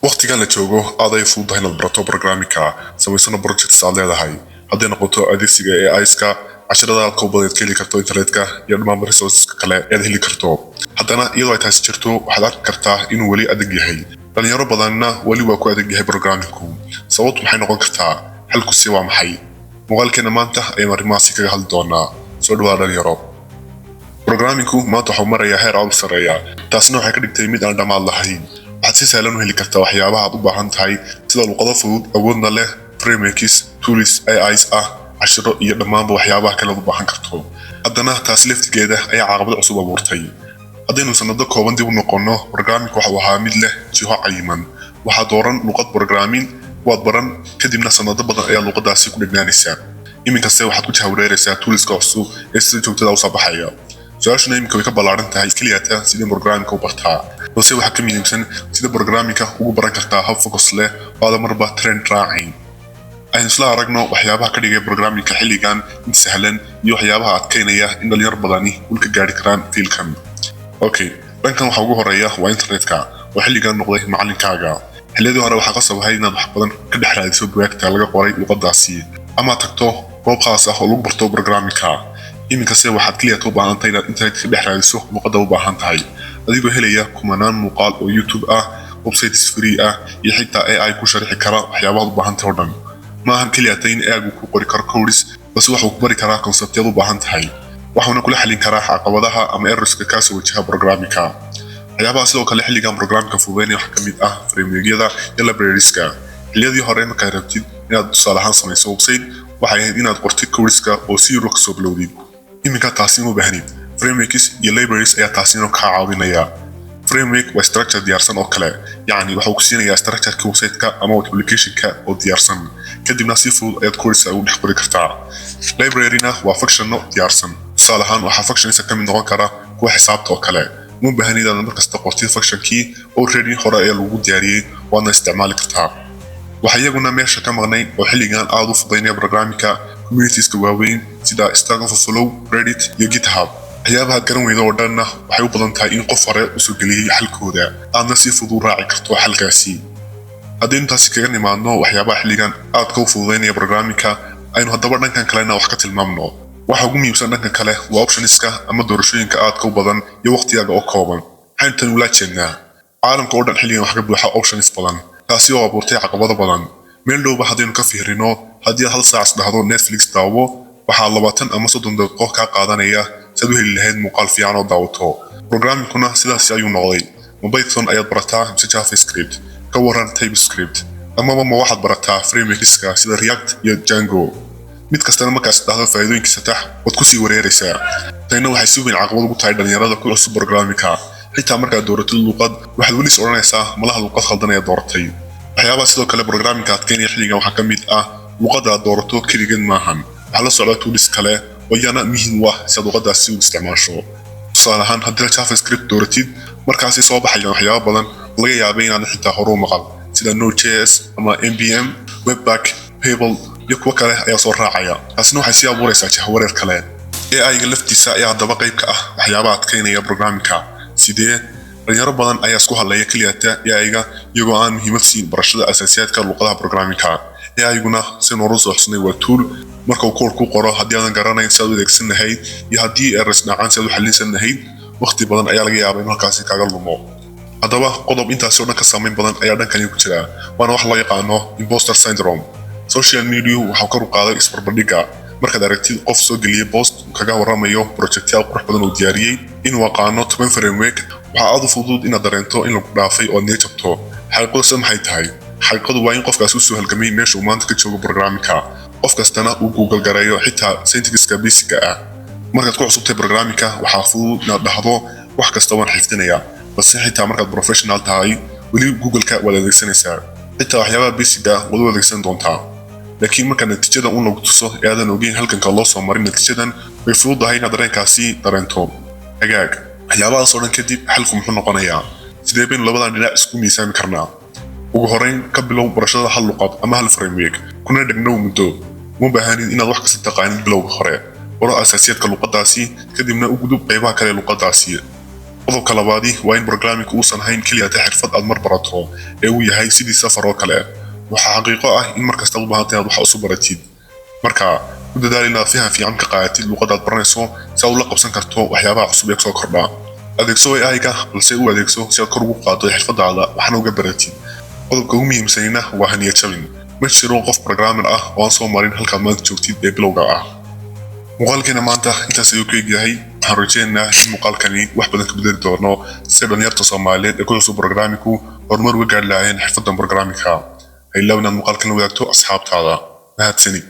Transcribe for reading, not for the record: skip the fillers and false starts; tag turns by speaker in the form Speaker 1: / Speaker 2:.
Speaker 1: Waqtigan la joogo aad ay fududahay inaad barato programmingka, samaysano projects aad leedahay, hadday noqoto adeegsiga AI-ska, casharada aad ka badeed ka heli karto internetka iyo dhammaan resourceska kale ee aad heli karto. Haddana iyadoo ay taasi jirto, waxaad arki kartaa inuu weli adag yahay. Dhalinyaro badanna weli waa ku adag yahay programmingku. Sababtu maxay noqon kartaa? Xalkuse waa maxay? Muuqaalkeena maanta ayaan arrimahaasi kaga hadli doonaa. Soo dhawaada, dhalinyaro. Programmingku maanta waxuu marayaa heer aad u sarreeya, taasna waxay ka dhigtay mid aan dhammaad lahayn. Waxaad si sahlan u heli kartaa waxyaabaha aad u baahan tahay, sida luqado fudud awoodna leh, frameworks, tools AIs ah, cashiro iyo dhammaanba waxyaabaha kale aad u baahan karto. Haddana taasi laftigeeda ayaa caqabad cusub abuurtay. Haddaynu sanado kooban dib u noqonno, programmingku waxuu ahaa mid leh jiho cayiman. Waxaad dooran luqad programming, waad baran, kadibna sanado badan ayaa luqadaasi ku dhegnaanaysaa. Iminkase waxaad ku jahwareeraysaa toolska cusub ee sida joogtada usoo baxaya. Su-aashuna iminka way ka ballaaran tahay keliyata sidii programmingka u bartaa, balse waxaa ka muhiimsan sida programmingka ugu baran kartaa hab focus leh oo aadan marba trend raacayn. Aynu isla aragno waxyaabaha ka dhigay programmingka xilligan mid sahlan iyo waxyaabaha adkeynaya in dhalinyaro badani ul ka gaari karaan fieldkan. Okay, dhankan waxaa ugu horeeya waa internetka oo xilligan noqday macalinkaaga. Xilliyadii hore waxaa qasab ahayd inaad wax badan ka dhex raadiso bugaagta laga qoray luqadaasi ama tagto goob khaas ah oo lagu barto programmingka. Iminkase waxaad keliya u baahan tahay inaad internet ka dhex raadiso luqadda u baahan tahay, adigoo helaya kumanaan muuqaal oo YouTube ah, websites free ah iyo xitaa AI ku sharixi kara waxyaabahaad u baahan tahay oo dhan. Maahan keliya ta in AI-gu ku qori karo codes, balse waxuu ku bari karaa conceptyaad u baahan tahay, waxuuna kula xalin karaa caqabadaha ama errorska kaasoo wajaha programmingka. Waxyaabaha sidoo kale xilligan programmingka fududeynaya waxaa ka mid ah frameworkyada iyo librarieska. Xilliyadii hore, markaad rabtid inaad tusaale ahaan samayso website, waxay ahayd inaad qortid codeska oo si zero kasoo bilowdid. Iminka taasi uma baahnid. Frameworks iyo libraries ayaa taasina kaa caawinaya. Framework waa structure diyaarsan oo kale, yacni waxa uu ku siinayaa structureka website-ka ama application-ka oo diyaarsan, kadibna si fudud ayaad codesa ugu dhex qori kartaa. Library-na waa functionno diyaarsan. Tusaale ahaan, waxaa functionsa ka mid noqon kara kuwa xisaabta oo kale. Uma baahan inaad markasta qortid functionkii, already hore ayaa lagu diyaariyey, waadna isticmaali kartaa. Waxaa iyaguna meesha ka maqnay oo xilligan aad u fudaynaya programmingka communitieska waaweyn sida Stack Overflow, Reddit iyo GitHub. Waxyaabaha garan weyda oo dhanna waxay u badan tahay in qof hore usoo geliyey xalkooda, aadna si fudud u raaci karto xalkaasi. Haddaynu taasi kaga nimaadno waxyaabaha xilligan aadka u fududaynaya programmingka, aynu haddaba dhankan kalena wax ka tilmaamno. Waxa ugu muhiimsan dhankan kale waa optionska ama doorashooyinka aadka u badan iyo waqtigaaga oo kooban. Maxaynu tan ula jeednaa? Caalamka oo dhan xilligan wax ka buuxa options badan, taasi oo abuurtay caqabado badan. Meel dhowba haddaynu ka fiirino, haddii aad hal saac isdhahdo Netflix daawo, waxaa 20 ama 30 daqiiqo kaa qaadanaya si aad u heli lahayd muuqaal fiican oo daawato. Programmingkuna sidaasi ayuu noqday. Ma Python ayaad barataa mise JavaScript? Ka waran TypeScript? Amaba ma waxaad barataa frameworkska sida React iyo Django? Mid kastana markaas dhahdo faa'iidooyinkiisa tax, waad kusii wareeraysaa. Tanina waxay si weyn caqabad ugu tahay dhalinyarada ku cusub programmingka. Xitaa markaad dooratid luuqad, waxaad weli is odhanaysaa malaha luuqad khaldan ayaad dooratay. Waxyaabaha sidoo kale programmingka adkeynaya xilligan waxaa ka mid ah luuqadda aad doorato keligeed maahan, waxaa la socda tools kale oo iyana muhiim u ah si aad luuqadaasi u isticmaasho. Tusaale ahaan, haddii JavaScript dooratid, markaasi soo baxayaan waxyaabo badan laga yaabay inaadan xitaa hore u maqal, sida Node.js ama npm, Webpack, Babel iyo kuwo kale ayaa soo raacaya. Taasina waxay sii abuuraysaa jahwareer kale. AI-ga laftiisa ayaa haddaba qayb ka ah waxyaabaha adkeynaya programmingka. Sidee? Dhalinyaro badan ayaa isku hadlaya keliyata AI-ga, iyagoo aan muhiimad siin barashada asaasiyaadka luqadaha programmingka. AI-guna, si nooru soo xusnay, waa tool. Marka uu code ku qoro, haddii aadan garanayn si aad u adeegsan lahayd iyo haddii errors dhacaan si aad u xalinsan lahayd, waqti badan ayaa laga yaabaa in halkaasi kaaga lumo. Haddaba qodob intaasi oo dhan ka saameyn badan ayaa dhankani ku jira, waana wax loo yaqaano imposter syndrome. Social media waxaa kor u qaaday isbarbardhigga. Markaad aragtid qof soo geliyey post uu kaga warramayo projectyaal qurux badan oo diyaariyey, inuu aqaano 10 framework, waxaa aad u fudud inaad dareento in lagu dhaafay oo aad niyo jabto. Xaqiiqadu sida maxay tahay? Xaqiiqadu waa in qofkaasi usoo halgamay meesha uu maanta ka joogo programmingka, qof kastana uu Google gareeyo xitaa syntaxka basica ah. Markaad ku cusubtay programmingka, waxaa fudud inaad dhahdo wax kasta waan xifdinayaa, balse xitaa markaad professional tahay, weli Google-ka waad adeegsanaysaa. Xitaa waxyaabaha basic ah waad u adeegsan doontaa. Laakiin marka natiijada un lagu tuso ee aadan ogeyn halkanka loo soo marin natiijadan, way fududahay inaad dareenkaasi dareento. Hagaag, waxyaabahaas oo dhan kadib, xalku muxuu noqonayaa? Sidee baynu labadan dhinac isku miisaami karnaa? Ugu horreyn, ka bilow barashada hal luqad ama hal framework, kuna dhegnow muddo. Uma baahanid inaad wax kasta taqaanid bilowga hore. Baro asaasiyaadka luqadaasi, kadibna u gudub qaybaha kale ee luqadaasi. Qodobka labaadi waa in programming uusan ahayn keliya ta xirfad aad mar barato, ee uu yahay sidii safar oo kale. Waxaa xaqiiqo ah in mar kasta u baahantay inaad wax cusub baratid. Marka ku dadaal inaad faham fiican ka qaadatid luqadda aad baranayso, si aad ula qabsan karto waxyaabaha cusub ee kusoo kordha. Adeegso AI-ga, balse u adeegso si aad kor ugu qaaddo xirfadaada, waxna uga baratid. Qodobka ugu muhiimsanina waa ha niyad jabin. Ma jiro qof programmer ah oo aan soo marin halkaad maanta joogtid ee bilowga ah. Muuqaalkeena maanta intaas ayuu ku egyahay. Waxaan rajeynaynaa in muuqaalkani wax badan ka bedeli doono si dhalinyarta Soomaaliyeed ee ku cusub programmingku horumar uga gaari lahaayeen xirfaddan programmingka. Ha ilaawin inaad muuqaalkan la wadaagto asxaabtaada. Mahadsanid.